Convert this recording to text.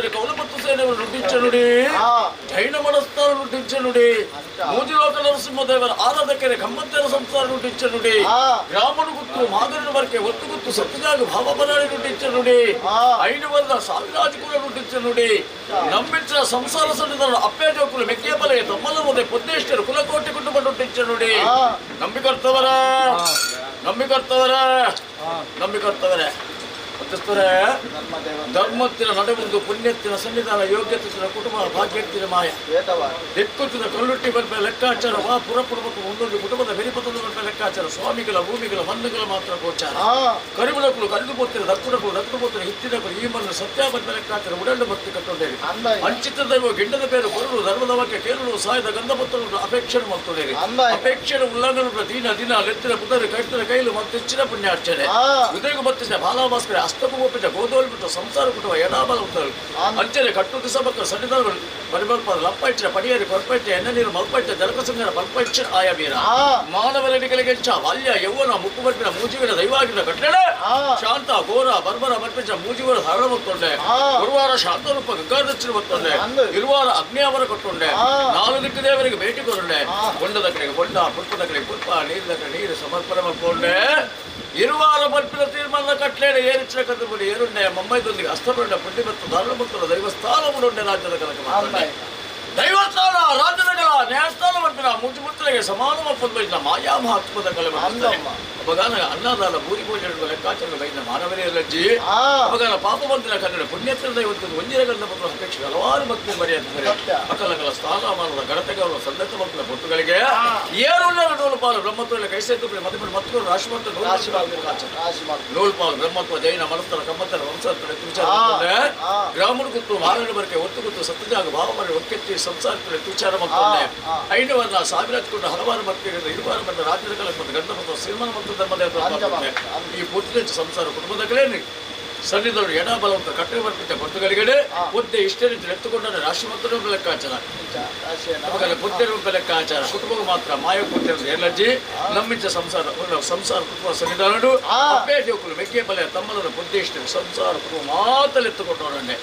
ಕೌಲಪತ್ತು ಸೇನೆಗಳು ನುಡಿಚನುಡಿ ಜೈನ ಮನಸ್ಥಾನ ನುಡಿಚನುಡಿ ಮೂಜಿಲೋಕ ನರಸಿಂಹದೇವರ ಆರಾಧಕರೆ ಕಮ್ಮತ್ತೆರ ಸಂಸಾರ ನುಡಿಚನುಡಿ ಗ್ರಾಮನು ಗುತ್ತು ಮಾದರನು ಬರ್ಕೆ ಒತ್ತು ಗುತ್ತು ಸತ್ಯಜಾಗ ಭಾವಬರಾಳಿ ನುಡಿಚನುಡಿ ಐನು ಬಂದ ಸಾವಿರಾಜಕುಲ ನುಡಿಚನುಡಿ ನಮ್ಮಿತ್ರ ಸಂಸಾರ ಸನ್ನಿಧಾನ ಅಪ್ಪೇ ಜೋಕುಲು ಮೆಕ್ಕಿಯ ಬಲೆಯ ತಮ್ಮಲ ಪೊದ್ದೇಶ್ವರ ಕುಲಕೋಟಿ ಕುಟುಂಬ ನುಡಿಚನುಡಿ ನಂಬಿಕರ್ತವರ ನಂಬಿಕರ್ತವರ ನಂಬಿಕರ್ತವರೇ ಮಧ್ಯಸ್ಥರೇ ಧರ್ಮತ್ತಿನ ನಡೆಬಂದು ಪುಣ್ಯತ್ತಿನ ಸನ್ನಿಧಾನ ಯೋಗ್ಯತೆತ್ತಿನ ಕುಟುಂಬ ಭಾಗ್ಯತ್ತಿನ ಮಾಯ ದಿಕ್ಕುತ್ತಿನ ಕಲ್ಲುಟ್ಟಿ ಬಂದ ಲೆಕ್ಕಾಚಾರ ವಾ ಪುರಪುರಬೇಕು ಒಂದೊಂದು ಕುಟುಂಬದ ಬೆರಿಪತದ ಬಂದ ಲೆಕ್ಕಾಚಾರ ಸ್ವಾಮಿಗಳ ಭೂಮಿಗಳ ಮಣ್ಣುಗಳ ಮಾತ್ರ ಗೋಚಾರ ಕರಿಮುಳಕುಲು ಕಲ್ಲು ಪೋತಿನ ದಕ್ಕುಡಕುಲು ದಕ್ಕು ಪೋತಿನ ಹಿತ್ತಿನಕುಲು ಈ ಮಣ್ಣು ಸತ್ಯ ಬಂದ ಲೆಕ್ಕಾಚಾರ ಉಡಂಡು ಭಕ್ತಿ ಕಟ್ಟೊಂಡೇರಿ ಅಂಚಿತ ದೈವ ಗಿಂಡದ పేరు ಕೊರಳು ಧರ್ಮದ ವಾಕ್ಯ ಕೇರಳು ಸಾಯದ ಗಂಧಪತ್ರಗಳು ಅಪೇಕ್ಷೆ ಮಲ್ತೊಡೇರಿ ಅಪೇಕ್ಷೆ ಉಲ್ಲಂಘನ ದಿನ ದಿನ ಲೆತ್ತಿನ ಪುದರು ಕಟ್ಟಿನ ಕೈಲು ಮತ್ತೆಚ್ಚಿನ ಪುಣ್ಯಾರ್ಚನೆ ಉದಯಗು ಮತ್ತಿನ ಬಾಲಾಭಾಸ್ಕರ ಅಸ್ತಕು ಒಪ್ಪಿದ ಗೋದೋಲ್ ಬಿಟ್ಟು ಸಂಸಾರ ಕುಟುಂಬ ಎಡಾಬಲ ಉತ್ತರು ಅಂಚನೆ ಕಟ್ಟು ದಿಸಬಕ್ಕ ಸನ್ನಿಧಾನಗಳು ಬರಿಬಲ್ಪ ಲಪ್ಪ ಇಚ್ಚಿನ ಪಡಿಯರಿ ಕೊರ್ಪೈಟ್ಟ ಎಣ್ಣೆ ನೀರು ಮಲ್ಪೈಟ್ಟ ಜಲಕಸಂಗನ ಬಲ್ಪೈಚ್ಚಿನ ಆಯವೀರ ಮಾನವರಡಿಗಳಿಗೆ ಬಾಲ್ಯ ಯೌವನ ಮುಕ್ಕು ಬರ್ಪಿನ ಮೂಜಿವಿನ ದೈವಾಗಿನ ಕಟ್ಟಡ ಶಾಂತ ಘೋರ ಬರ್ಬರ ಬರ್ಪಿಂಚ ಮೂಜಿವರ ಧಾರಣ ಮತ್ತೊಂಡೆ ಗುರುವಾರ ಶಾಂತರೂಪ ಗಂಗಾದಕ್ಷಿಣ ಮತ್ತೊಂಡೆ ಇರುವಾರ ಅಗ್ನಿಯಾವರ ಕೊಟ್ಟೊಂಡೆ ನಾಲ್ಕು ದಿಕ್ಕು ದೇವರಿಗೆ ಭೇಟಿ ಕೊರೊಂಡೆ ಕೊಂಡದ ಕಡೆಗೆ ಕೊಂಡ ಪುಷ್ಪದ ಕಡೆಗೆ ಪುಷ್ಪ ನೀರಿನ ಕಡೆ ನೀರು ಸಮರ್ಪಣೆ ಮಾಡಿಕೊಂಡೆ ಇರುವಾರ ಬರ್ಪಿನ ತೀರ್ಮಾನ ಕಟ್ಲೇನೆ ಏರಿಚ್ಚಿನ ಕದ್ದು ಏರುಂಡೆ ಮಮ್ಮೈದೊಂದಿಗೆ ಅಸ್ತಪಂಡ ಪುಣ್ಯ ಮತ್ತು ಧಾರಣ ಮತ್ತು ದೈವಸ್ಥಾನ ಉಂಡೆ ರಾಜ್ಯದ ಕನಕ ಮಾಡ್ತಾನೆ ದೈವಸ್ಥಾನ ರಾಜ್ಯದ ಕಲ ನ್ಯಾಯಸ್ಥಾನ ಬರ್ಪಿನ ಮುಚ್ಚುಮುತ್ತಲಿಗೆ ಸಮಾನ ಒಪ್ಪಂದ ಮಾಯಾ ಮಹಾತ್ಮದ ಕಲೆ ಮಾಡ್ತಾನೆ ಅಪಗಾನ ಅನ್ನದಾನ ಭೂರಿ ಪೂಜೆ ಲೆಕ್ಕಾಚಾರ ಬೈದ ಮಾನವರೇ ಲಜ್ಜಿ ಅಪಗಾನ ಪಾಪ ಬಂದಿನ ಕನ್ನಡ ಪುಣ್ಯತ್ರ ದೈವತ್ವ ಒಂದಿನ ಗಂಧ ಮತ್ತು ಅಪೇಕ್ಷೆ ಹಲವಾರು ಭಕ್ತಿ ಮರೆಯುತ್ತಾರೆ ಅಕಲಕಲ ಸ್ಥಾನಮಾನದ ಗಣತೆಗಳ ಸಂದರ್ಭ ಮಕ್ಕಳ ಪೊತ್ತುಗಳಿಗೆ ಏರುಳ್ಳ ನೂಲುಪಾಲು ಬ್ರಹ್ಮತ್ವ ಕೈಸೆತ್ತು ಮದುವೆ ಮತ್ತು ರಾಶಿಮಂತ ನೂಲುಪಾಲು ಬ್ರಹ್ಮತ್ವ ಜೈನ ಮನಸ್ಥರ ಕಮ್ಮತ್ತರ ವಂಶಸ್ಥರ ವಿಚಾರ ಗ್ರಾಮನ ಗುತ್ತು ಮಾರಣ ಬರಕೆ ಒತ್ತು ಗುತ್ತು ಸತ್ತಜಾಗ ಭಾವಮರೆ ಒಕ್ಕೆತ್ತಿ ಸಂಸಾರದಲ್ಲಿ ವಿಚಾರ ಮಾಡ್ಕೊಂಡೆ ಐನವನ್ನ ಸಾವಿರಾಜ್ ಹಲವಾರು ಭಕ್ತಿಗಳಿಂದ ಇರುವಾರು ಬಂದ ರಾಜ್ಯದ ಮತ್ತು ಗಂಧ ಮತ್ತು ಶ್ರೀಮನ್ ಮತ್ತು ಧರ್ಮದೇವರ ಈ ಪುತ್ರ ಸಂಸಾರ ಕುಟುಂಬದ ಕಡೆ ಸನ್ನಿಧರು ಎಡ ಬಲವಂತ ಕಟ್ಟೆ ಬರ್ಪಿದ್ದ ಪೊರ್ತುಗಳಿಗೆ ಒದ್ದೆ ಇಷ್ಟೇ ರೀತಿ ಎತ್ತುಕೊಂಡ ರಾಶಿ ಮತ್ತು ಲೆಕ್ಕಾಚಾರ ಪುತ್ತರ ಲೆಕ್ಕಾಚಾರ ಕುಟುಂಬ ಮಾತ್ರ ಮಾಯ ಪುತ್ರ ಎಲರ್ಜಿ ನಮ್ಮಿಂಚ ಸಂಸಾರ ಸಂಸಾರ ಕುಟುಂಬ ಸನ್ನಿಧಾನಡು ಅಪ್ಪೇ ಜೋಕುಲು ಮೆಕ್ಕೆ ಬಲೆ ತಮ್ಮಲರ ಬುದ್ಧಿ ಇಷ್ಟ ಸಂಸಾರ ಕುಟುಂಬ ಮಾತಲೆತ್ತುಕೊಂಡವರನ್ನೇ.